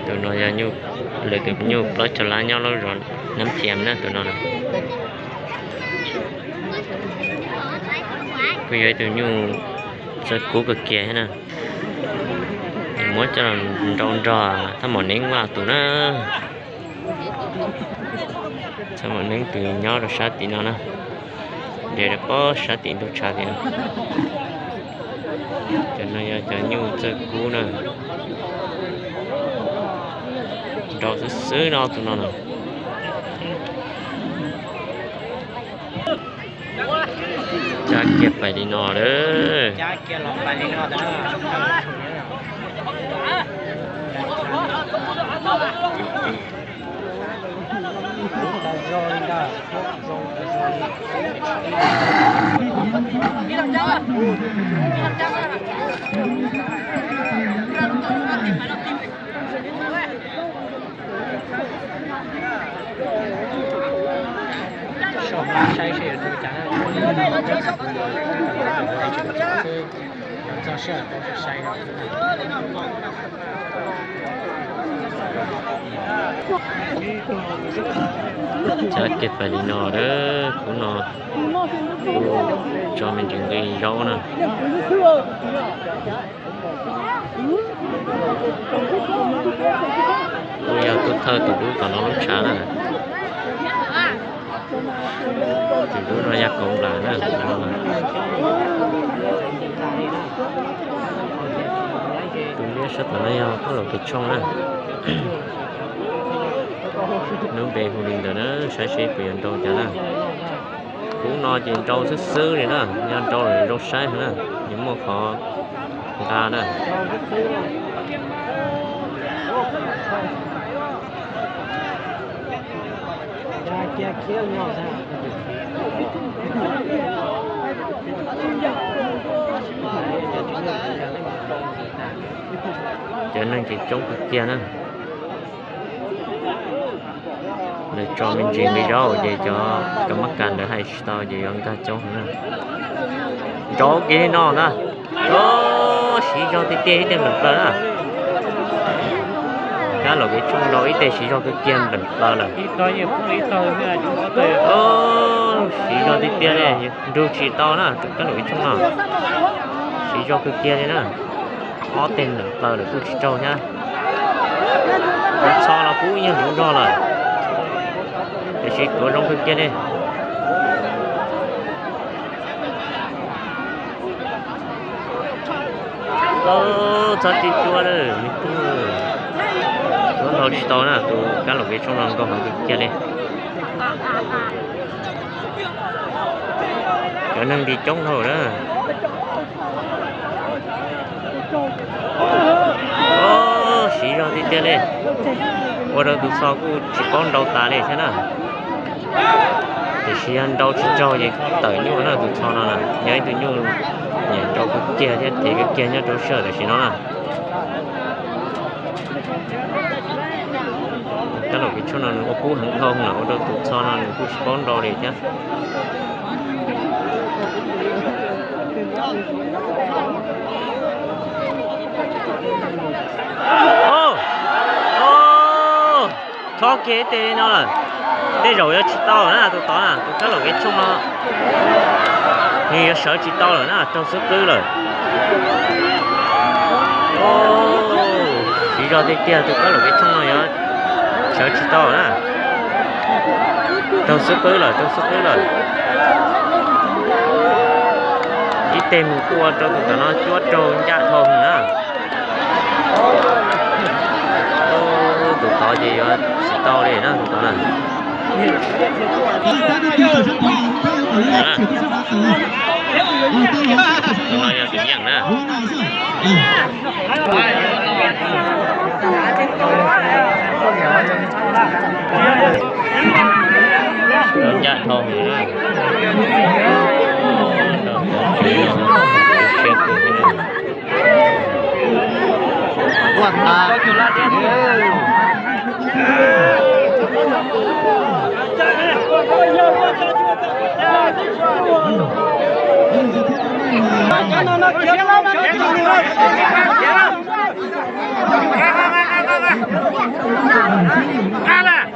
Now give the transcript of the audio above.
Tus no yog lwm tus nyuj plaub caug lab nyob lub zos Nab Ciam na, tus no na. Kuj yog ib tug nyuj txawj kub kawg kiag thiab na. Muab coj los nrau nrog Thaj Maum Neeb Vaj tus na. Thaj Maum Neeb tus nyob rau sab tim no na, nres rau pob sab tim ntug tshav tim no. Cov no yog cov nyuj txawj kub na. Nrau xwb xwb no tus no na. Cab kiag pais li no lawm. Soj hlab saib seb yuav rau cas na. Txog sij hawm tau sai sai. Cab kiag pais li no lawm, khub no kuj tso me ntsis nqi zaub na. Kuj yog tub thawj tus dub tom no lub tshav na. Tus dub no yog Kauv Nplas na. Tus liab sab tom no yog Kab Laum Kev Tshooj na. Lub npe hu li ntawd na, saib seb puas yuav nrau cas na. Khub no ces nrau xwb xwb li na, yog nrau lawm zoo saib na, yuav muaj qhov nqa na. Cov neeg ces coob kawg kiag na. Lawv tso me ntsis nqi zaub ces cov kam mab kas ntawd hais tsis tau ces yuav nkag coob heev na. Nrau kiag li no ntag. Siv zog tiag tiag ib teg npleem plaws na. Kab Laum Kev Tshooj nrau ib teg siv zog kawg kiag npleem plaws lawm. Siv zog tiag tiag li, nrug tsis tau na, tus Kab Laum Kev Tshooj no. Siv zog kawg kiag li na. Ob teg npleem plaws lawm kuj tsis raug thiab. Tus txho los kuj yeej hluv zog lawm, tiam sis tuav zoo kawg kiag li. Txhob tib cuab lawm me tub, tuav nrau tsis tau na, tus Kab Laum Kev Tshooj no nkaug heev kawg kiag li. Cov neeg nti coob dhau na. Siv zog tiag tiag li, ua rau tus txho kuj tsis paub nrau tas li thiab na. Tiam sis yog nrau tsis raug ces tawm nyuj na, tus txho no na yog ib tug nyuj nyiam nrau kawg kiag thiab thev kawg kiag nyob rau sij hawm tam sim no na. Kab Laum Kev Tshooj no nws ua kub heev dhau na, ua rau tus txho no nws kuj tsis paub nrau li thiab. Thob kiag ib teg li no lawm, tej zaum yuav tsis tau lawm na, tus tod na, tus Kab Laum Kev Tshooj no nws yuav sawv tsis tau lawm na, raug xub qwb lawm. Siv zog tiag tiag, tus Kab Laum Kev Tshooj no yuav sawv tsis tau na. Raug xub qwb lawm, raug xub qwb lawm. Ib teg mus kuj ua rau tus tom no cuab raug ncaj dhau na. Tus tod ces yuav tsis tau li na, tus tod na. Tus no yog tus yeej na. Ncaj dhau na. Nqa lawm.